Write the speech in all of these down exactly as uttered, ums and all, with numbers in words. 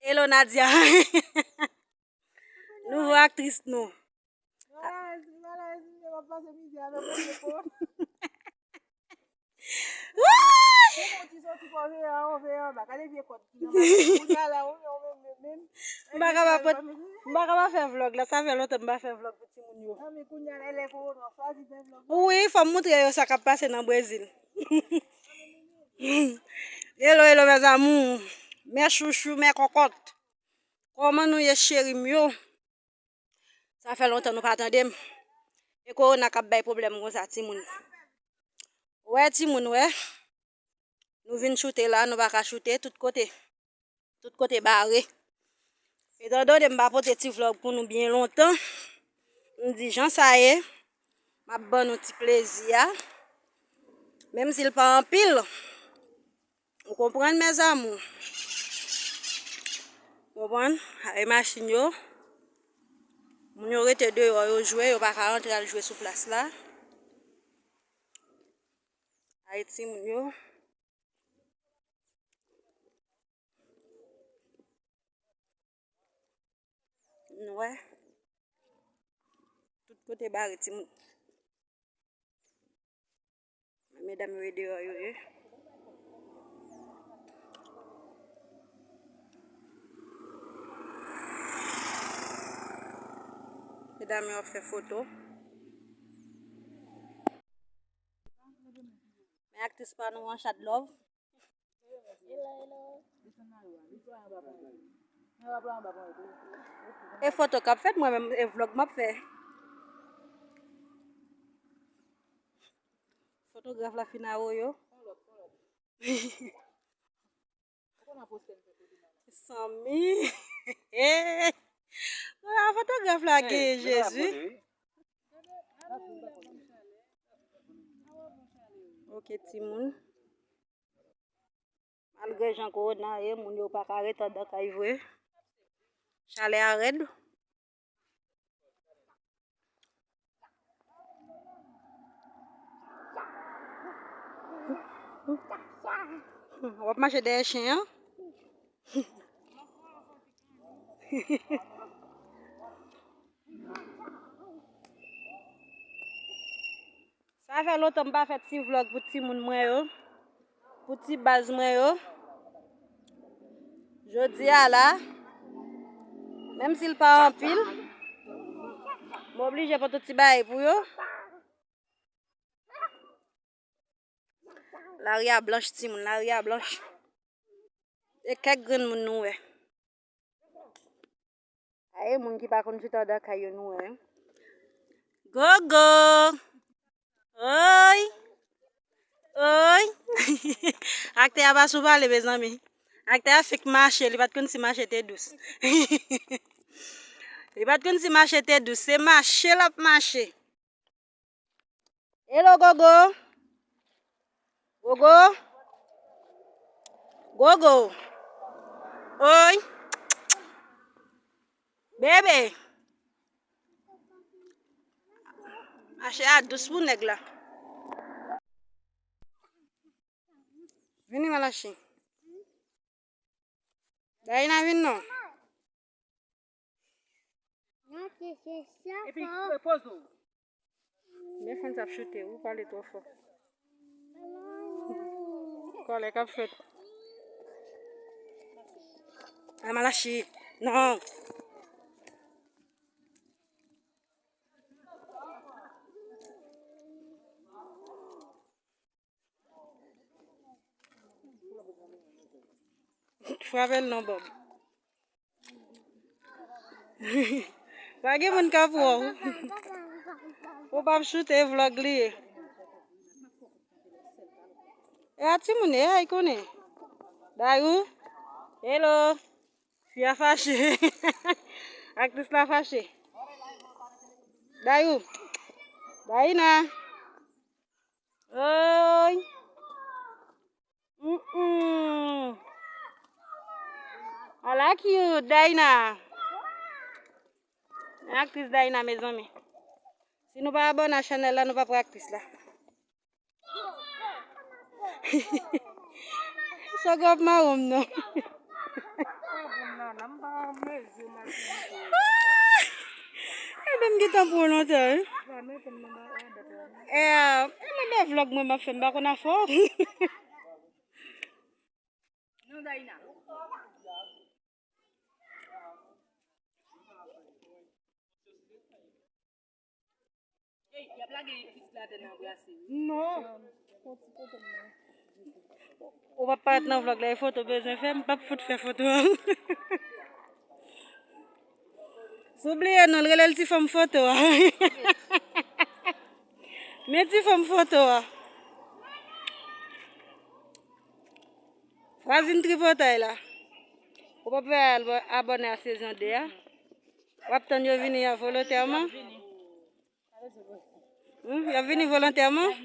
Hello Nadia. Nouvo aktris nou. Malèz, malèz, misye pa pase mizè avè mwen, se bon. Woy! Depi w ti soti fò veye anwo, veye anba. Gade vye kòd ki nan mache. Kounye a la, ou menm, ou menm, menm. M pa kapab pot, m pa kapab fè vlòg la. Sa fè lontan m pa fè vlòg pou timoun yo. Nan, men kounye a la, e lè kowona, w chwazi fè vlòg. Wi, fò m montre yo sa k ap pase nan Brezil. Hello, hello, mes amours. Mes chouchous, mes cocottes. Kòman nou ye, cheri m yo? Sa fè lontan nou pa tande m. E kowona k ap bay pwoblèm konsa, timoun. Wè, timoun, wè. Nou vin choute la, nou pa ka choute tout kote. Tout kote bare. Etan done m pa pote ti vlòg pou nou byen lontan, m di jan sa ye, m ap ban nou ti plezi a. Menm si l pa anpil, ou konprann, mes amours. Konprann? Ay machin yo. Moun yo rete deyò, yo jwe, yo pa ka rantre al jwe sou plas la. Ay timoun yo. Nou wè. Tout kote bare timoun. Medam yo e deyò yo ye. Medam yo ap fè foto. Men aktris pa nou an, Shadlove. E foto k ap fèt, mwen menm, e vlòg m ap fè. Fotograf la fin a woyo. Sanmi. Fotograf la gen Jezi. Ok, timoun. Malgre jan kowona ye, moun yo pa ka ret andan kay vre. Chalè a rèd. W ap mache dèyè chen an? Sa fè lontan m pa fè ti vlòg pou timoun mwen yo, pou ti baz mwen yo. Jodi a la, menm si l pa anpil, m oblije pote ti bagay pou yo. Lari a blanch, timoun, lari a blanch. E kèk grenn moun nou wè. Ay, moun ki pa konn chita andan kay yo nou wè. Gogo! Oy! Oy! Aktè a pa sou pale, mezanmi. Aktè a fèk mache, li pa t konn si mache te dous. Li pa t konn si mache te dous, se mache l ap mache. Hello, Gogo. Gogo. Gogo. Oy. Bebe. Mache a dous pou nèg la. Vini, Malachi. Dayina, vin non. Epi, poze w. Men fanm sa ap choute, ou pale twò fò. Kòlè k ap fèt. Ay, Malachi. Non. Frape l non, Bob. Pa gen moun k ap wè w. Ou p ap choute, vlòg li ye. E a timoun, e ay konnen. Dayou. Hello. Fi a fache. Aktris la fache. Dayou. Dayina. Oy. Mm-mm. I like you, Dayina. Aktris Dayina, mezanmi. Si nou pa abòne a chanèl la, nou pa p wè aktris la. Sa grap mawon m non. Ebyen, m gentan pran lontan, wi. E, e, mwen, nan vlog mwen, m ap fè, m pa konn afè w. Ey, y ap lage pitit la atè nan brase wi. Non. Ou p ap parèt nan vlog la, e foto bezwen fè, m p ap fout fè foto a. Si w bliye non l, rele l ti fanm foto a. Men ti fanm foto a. Frazin tripotay la. Ou p ap fè al abòne a sezon de a. W ap tann yo vini an volontèman? Hmm, y ap vini volontèman?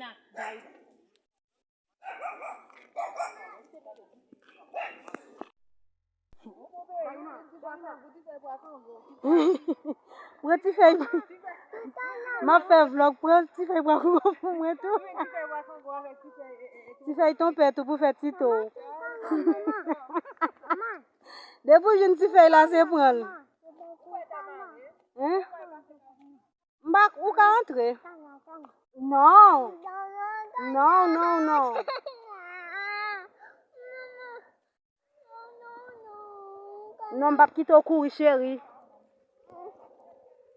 Pran ti fèy. M ap fè vlog, pran ti fèy pwa kongo pou mwen tou. Ti fèy tonpè tou pou fè ti to. Depi w jwenn ti fèy la, se pran l. Hein? M pa, ou ka antre. Non. Non, non, non. Non, m p ap kite w kouri, cheri.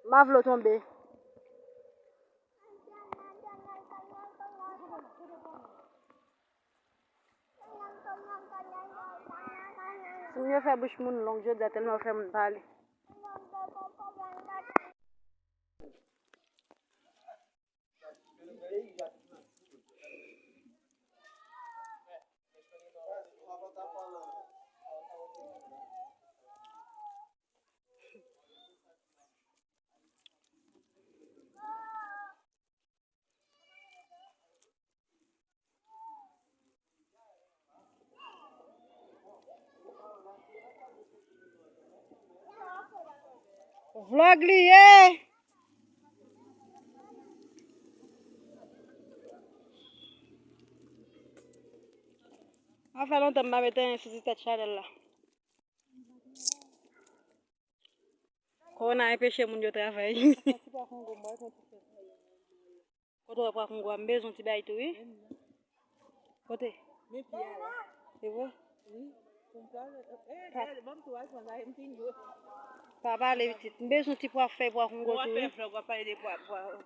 M pa vle w tonbe. Moun yo fè bouch moun long jodi a, tèlman yo fè moun pale. Vlog li ye. Sa fè lontan m pa mete anyen sou ti tèt chanèl la. Kowona enpeche moun yo travay. Kote w wè pwa kongo a? M bezwen ti bagay tou, wi. Kote? Se vre? Pa pale pitit. M bezwen ti pwa, fèy pwa kongo tou, wi.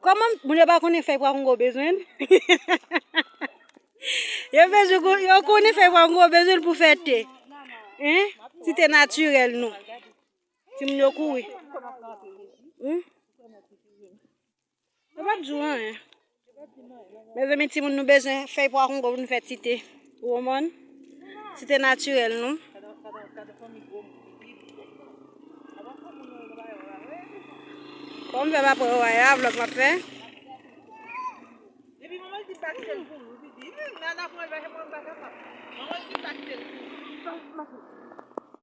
Kòman moun yo pa konnen fèy pwa kongo bezwen? Yo bezwen, yo konnen fèy pwa kongo bezwen pou fè te. Hein? Ti te natirèl nou. Timoun yo kouri. Hmm? Yo pa di w anyen. Mezanmi, timoun, nou bezwen fèy pwa kongo pou nou fè ti te. Ou konprann? Ti te natirèl nou. Kòm fè m ap wè w a, vlog m ap fè. Depi manman l di m pa kite l pou ou, li di, "Hmm, Nana pran l, paske mwen m pa kapab." Manman l di m pa kite l pou ou.